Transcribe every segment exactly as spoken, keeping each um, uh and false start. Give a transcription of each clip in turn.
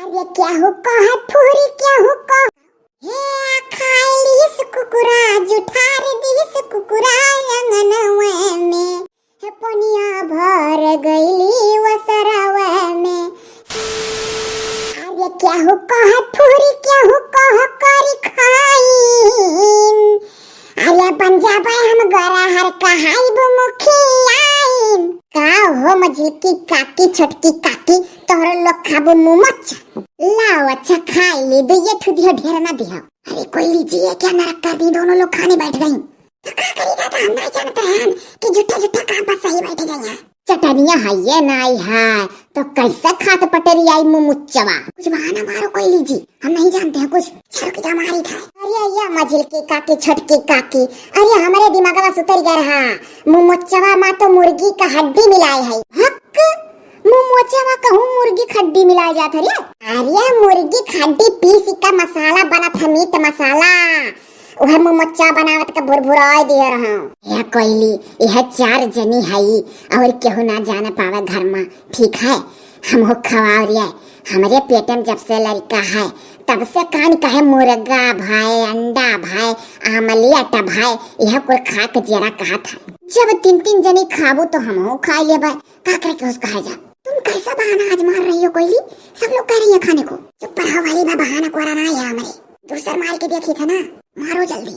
अरे केहू कह ठुरी, केहू कह। हे खाइलिस कुकुरा, जुठार दिस कुकुरा अंगनवे में। हे पनिया भर गइली वसरवे में। अरे केहू कह ठुरी, केहू कह करी खाइन। अरे बन जाबे हम गरहर कहाइब मुखियाइन। का हो मझिलकी काकी, छोटकी काकी, तोहरो लोग खाबू मुमोच? लाओ अच्छा खाई ले, दुइये ठू दिहो, ढेर ना दिहो। अरे कोइली जी, ये क्या नरक कर दी, दोनों लोग खाने बैठ गई। तो का करी दादा, हम नहीं जानते हैं कि झूठा झूठा कहाँ पर सही बैठ गई है। चटनिया है ये नाई है, तो कैसे खात पटरी आई मुमुच्चवा? कुछ बहाना मारो कोइली जी, हम नहीं जानते हैं कुछ। चलो कि जा मारी था। अरे या मझिलकी काकी, छोटकी काकी, अरे हमरे दिमागवा सुतर गया रहा। मुमुच्चवा मा तो मुर्गी का हड्डी मिलाए है। हक, मुमुच्चवा कहूँ मुर्गी का हड्डी मिलाए जात है रे? अरे मुर्गी का हड्डी पीस का मसाला बनत है, मीट मसाला। उहे मुमोच्चा बनावत के भुरभुराए दिए रहूं। हे कोइली, यह चार जनी हई और केहू ना जाने पावे घर में, ठीक है? हमहू खवाओ रे। हमरे पेट में जब से लड़का है, तब से कान कहे मुर्गा भाई, अंडा भाई, आमलेट भाई, यह कुल खा के जेरा कहत है। जब तीन तीन जनी खाबू तो हमहू खा लेबे। का करे के उसका है जा? तुम कैसा बहाना आज मार रही हो कोइली? सब लोग कह रही है खाने को। चुप रहो भाई, बा बहाना कोरा ना है हमरे। दूसर मार के देखी था ना, मारो जल्दी।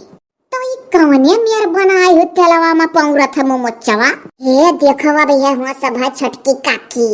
तो ई कवने मेर बनाई हो तेलवा में पौरत है मुमोच्चवा? हे देखो अब ये हुआ सब है छोटकी काकी।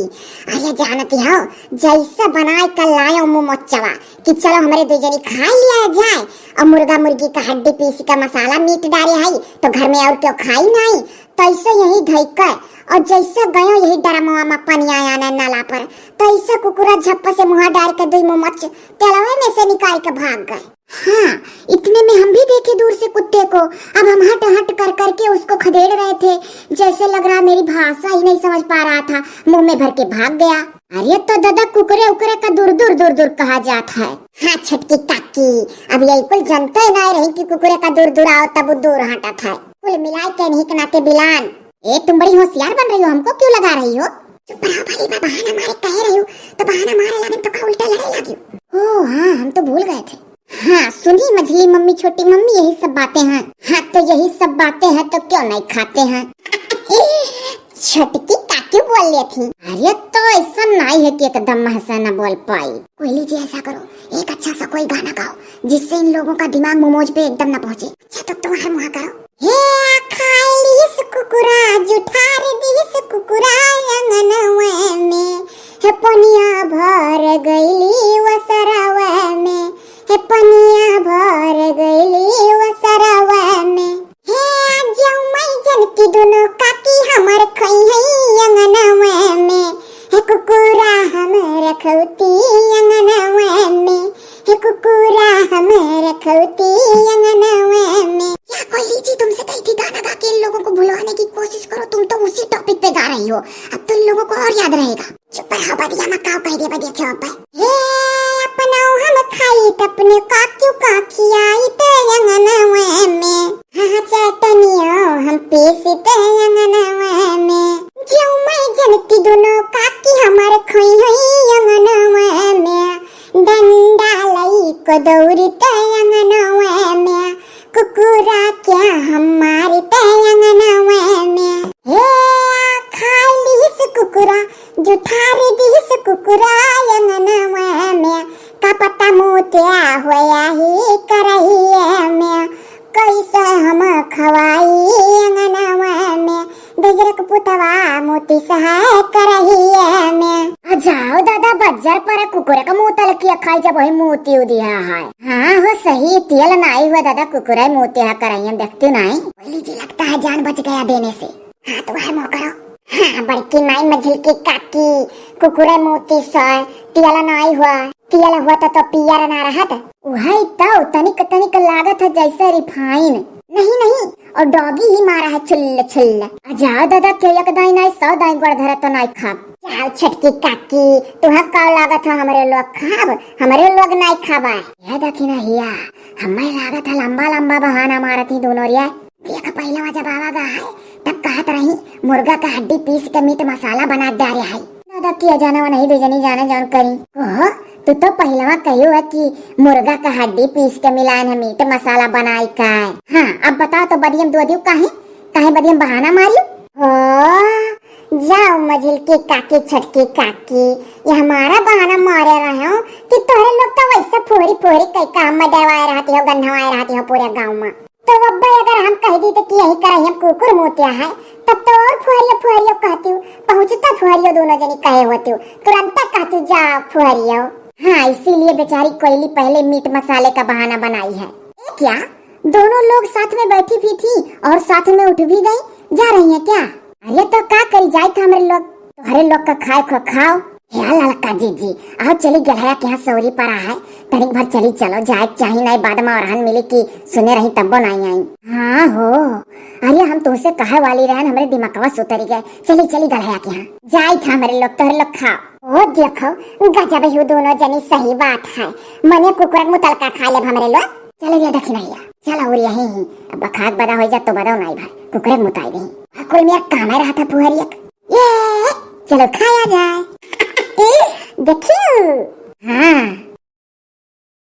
अरे जानती हो, जैसे बनाए कर लायो मुमोच्चवा कि चलो हमरे दो जनी खा लिया जाए और मुर्गा मुर्गी का हड्डी पीस का मसाला मीट डारे है तो घर में और क्यों खाई नहीं, तैसे यही धइके और जैसे गयो यही डरमवा में पनिया आने नाला पर, तैसे कुकुरा झप्प से मुँह डार के दुई मुमच तेलवे में से निकाल के भाग गए। हाँ, इतने में हम भी देखे दूर से कुत्ते को। अब हम हट हट कर करके उसको खदेड़ रहे थे, जैसे लग रहा मेरी भाषा ही नहीं समझ पा रहा था, मुंह में भर के भाग गया। अरे तो दादा, कुकुरे उकुरे का दूर दूर दूर दूर कहा जात है। हाँ छोटकी काकी, अब यही कुल जनते नहीं रही कि कुकुरे का दूर दूर आओ तब वो दूर हटत है। कुल मिलाई के नहीं के नाते बिलान। ए, तुम बड़ी होशियार बन रही हो, हमको क्यों लगा रही हो? चुप रहो भली बा, बहाना मारे कह रही हो, तो बहाना मारे लगे तो का उल्टा लड़े लगी? ओ हाँ, हम तो भूल गए थे। हाँ सुनी मझली मम्मी, छोटी मम्मी, यही सब बातें हैं। हाँ तो यही सब बातें हैं तो क्यों नहीं खाते हैं? छोटकी काकी बोल रही थी। अरे तो ऐसा नहीं है कि एकदम महसे न बोल पाई। कोयली जी ऐसा करो, एक अच्छा सा कोई गाना गाओ जिससे इन लोगों का दिमाग मोमोज पे एकदम न पहुँचे। अच्छा तो तुम हर मुहा करो। हे खाइलिस कुकुरा, जुठार दिस कुकुरा अंगनवे में। हे पनिया भर गइली वसरवे में। हे पनिया भर गइली वसरवे में। हे जौमई जनती दुनो काकी हमर खई है अंगनवे में। हे कुकुरा हम रखौती अंगनवे में। हे कुकुरा हम रखौती अंगनवे में। या कोयली जी, तुमसे कही थी गाना गा के इन लोगों को भुलवाने की कोशिश करो, तुम तो उसी टॉपिक पे गा रही हो, अब तो इन लोगों को और याद रहेगा। चुप रहो बदिया, मैं काव कह दे बदिया क्यों पे। हे अपनो हम खाई त अपने काक्यू का खियाई ते अंगनवे में। हाँ चटनियो हम पीस ते अंगनवे में। जौमई जनती दुनो काकी हमर खई है अंगनवे में। डंडा लई को दौड़ते अंगनवे में, कुकुरा क्या हम मारते अंगनवे में। हे खाइलिस कुकुरा, जुठार दिस कुकुरा अंगनवे में। का पता मोतिया होया ही करहिए में, कैसे हम खवाई अंगनवे में। गजरक पुतवा मोती सहाय करहिए में। आ जाओ दादा, बज्जर पर कुकुरे का मुंह तलकिया खाई जब वही मोती उदिया है। हाँ हो सही, तेल नाई हुआ दादा, कुकुरे मोती हा करहिए में, देखती नाई। बोली जी, लगता है जान बच गया देने से। हाँ तो है मोकरो। हाँ बड़की माई मझिलकी काकी, कुकुरे मोती से तेल नाई हुआ। तियल हुआ तो, तो पियर ना रहत। उहई तो तनिक तनिक लागत है जैसे रिफाइन। नहीं नहीं, और डॉगी ही मारा है छुल्ल छुल्ल। आ जाओ दादा, क्यों एक दाई नाई सौ दाई गोड़ धरे तो नाई खाब। जाओ छोटकी काकी, तुहा का लागत है हमरे लोग खाब, हमरे लोग नाई खाबा। या देखी ना हिया, हमें लागत है लंबा लंबा बहाना मारत ही दोनों रिया। देख पहले जब आवा गा है, तब कहत रही मुर्गा का हड्डी पीस के मीट मसाला बना डारे है। दादा किया जाने वो नहीं दे जनी जाने जौन करी। ओहो, तू तो पहिलवा कहियो है कि मुर्गा का हड्डी पीस के मिलाएन है, मीट मसाला बनाई का है। हाँ, अब बताओ तो बदियम दो दियो काहे, काहे बदियम बहाना मारियो? हो, जाओ मझिल की काकी, छोटकी काकी, ये हमारा बहाना मारे रहे हो कि तोहरे लोग तो वैसे फुहरी फुहरी कई काम में डरवाए रहती हो, गंधवाए रहती हो पूरे गाँव में। तो अब भाई अगर हम कह दी तो कि यही करहिया में कुकुर मुत्या है, तब तो और फुहरियो फुहरियो कहती हूँ, पहुँचता फुहरियो दोनों जनी कहे होती हूँ, तुरंत कहती हूँ, "जा फुहरियो।" हाँ, इसीलिए बेचारी कोयली पहले मीट मसाले का बहाना बनाई है। ये क्या, दोनों लोग साथ में बैठी भी थी और साथ में उठ भी गई, जा रही है क्या? अरे तो का करी, जाई था हमरे लोग, तोहरे लोग का खाए खो खाओ। हे ललका जीजी, आओ चली गलहया के यहाँ सौरी परा है, तनिक भर चली चलो, जाए के चाही, नहीं बाद में औरहन मिली कि सुने रही तब्बो नहीं आई। हाँ हो, अरे हम तुमसे कहे वाली रहन, हमरे दिमागवा से उतरी गए। चली चली गलहया के यहाँ, जाई था हमरे लोग, तोहरे लोग खाओ। ओ देखो, गजब ही दोनों जनी, सही बात है, मने कुकुरक मुतलका खा लेब हमरे लोग। चले रे दखिनैया, चल और यही ही, अब खाक बदा हो जा तो बदो नहीं भाई, कुकुरक मुताई दही। कुल मेरा काम है रहा था फुहरियक। ये, चलो खाया जाए। देखियो,